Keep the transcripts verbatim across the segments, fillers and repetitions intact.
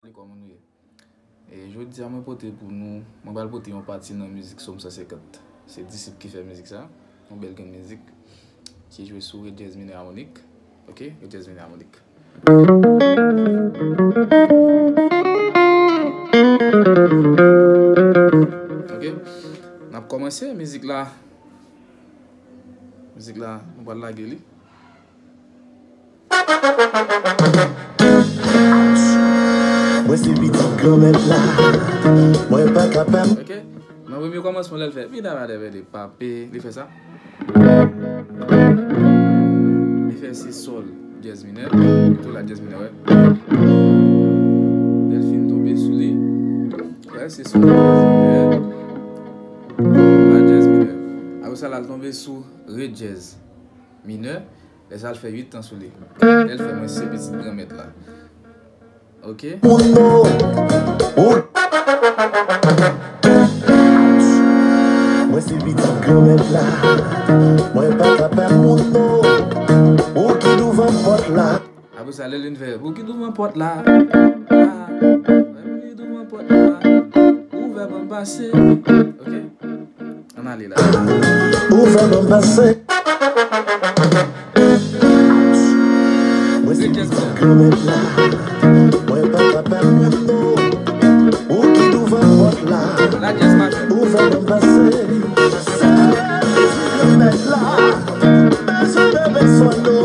Kòman nou ye? E jodi a mwen pote pou nou, mwen pral pote yon pati nan mizik Sòm san senkant. Se Disip ki fè mizik sa, yon bèl grenn mizik ki jwe sou re dyèz minè amonik. Ok, re dyèz minè amonik. Ok, n ap kòmanse mizik la. Mizik la, nou pral lage li. Mwen se pitit Granmèt la, mwen pa kapab. Ok, nan premye kòmansman lè l fè, pita madè vè de pape, li fè sa. Li fè se sòl dyèz minè, tou la dyèz minè, wè. Lè l fin tonbe sou li, wè, se sòl dyèz minè, la dyèz minè. Apre sa, l al tonbe sou re dyèz minè. Lè sa l fè uit tan sou li. Lè l fè mwen se pitit Granmèt la. Ok. Moun non, ou. Mwen se pitit Granmèt la. Mwen pa kapab moun non. Ou ki douvan pòt la. Apre sa, lè l vin fè, ou ki douvan pòt la. Ah, ou ki douvan pòt la. Ouvè ban m pase. Ok. Ann ale la. Ouvè ban m pase. Mwen se pitit Granmèt la. Mwen pa kapab moun non. Ou ki douvan pòt la. La dyèz majè. Ouvè ban m pase. Granmèt la. Bezwen bebe solo.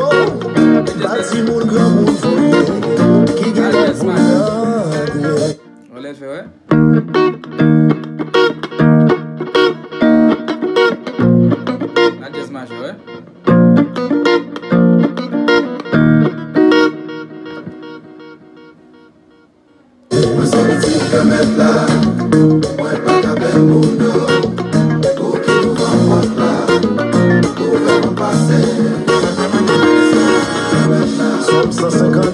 Ba timoun granmoun voye. Ki gen pou antre. Wè lè l fè, wè. La dyèz majè, wè. Mwen soti kanmèt la, mwen pa ka pè moun non. Ou ki douvan pòt la, ouvè mwen pase. Sòm san senkant.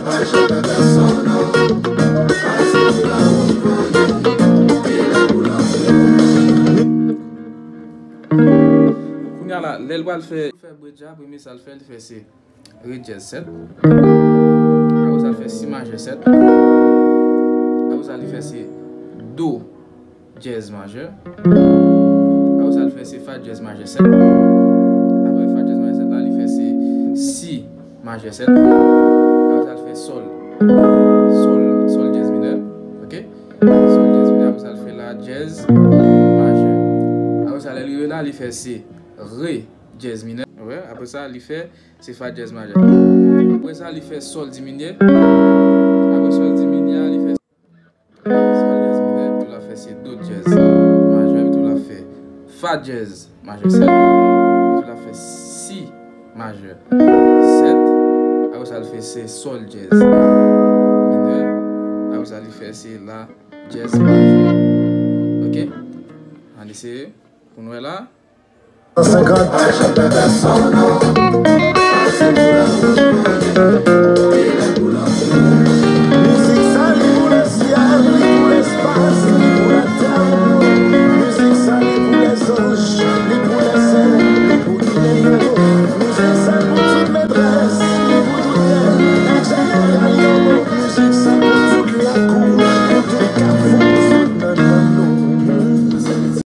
Kounye a la, lè l pral fè, fè bridge a, premye sa l fè, li fè se re dyèz sèt. Apre sa, l fè si majè sèt. Apre sa, li fè se do dyèz majè. Apre sa, l fè se fa dyèz majè sèt. Apre fa dyèz majè sèt la, li fè se si majè sèt. Apre sa, l fè sòl. Sòl, sòl dyèz minè. Ok? Sòl dyèz minè. Apre sa, l fè la dyèz majè. Apre sa, lè l rive la, li fè se re dyèz minè. Wè, apre sa, li fè se fa dyèz majè. Apre sa, li fè sòl diminye. Apre sòl diminye a, li fè sòl dyèz minè, epi tou l ap fè se do dyèz majè, epi tou l ap fè fa dyèz majè sèt, epi tou l ap fè si majè sèt. Apre sa, li fè se sòl dyèz minè. Apre sa, li fè se la dyèz majè. Ok? Ann eseye. Pou nou wè la. San senkant.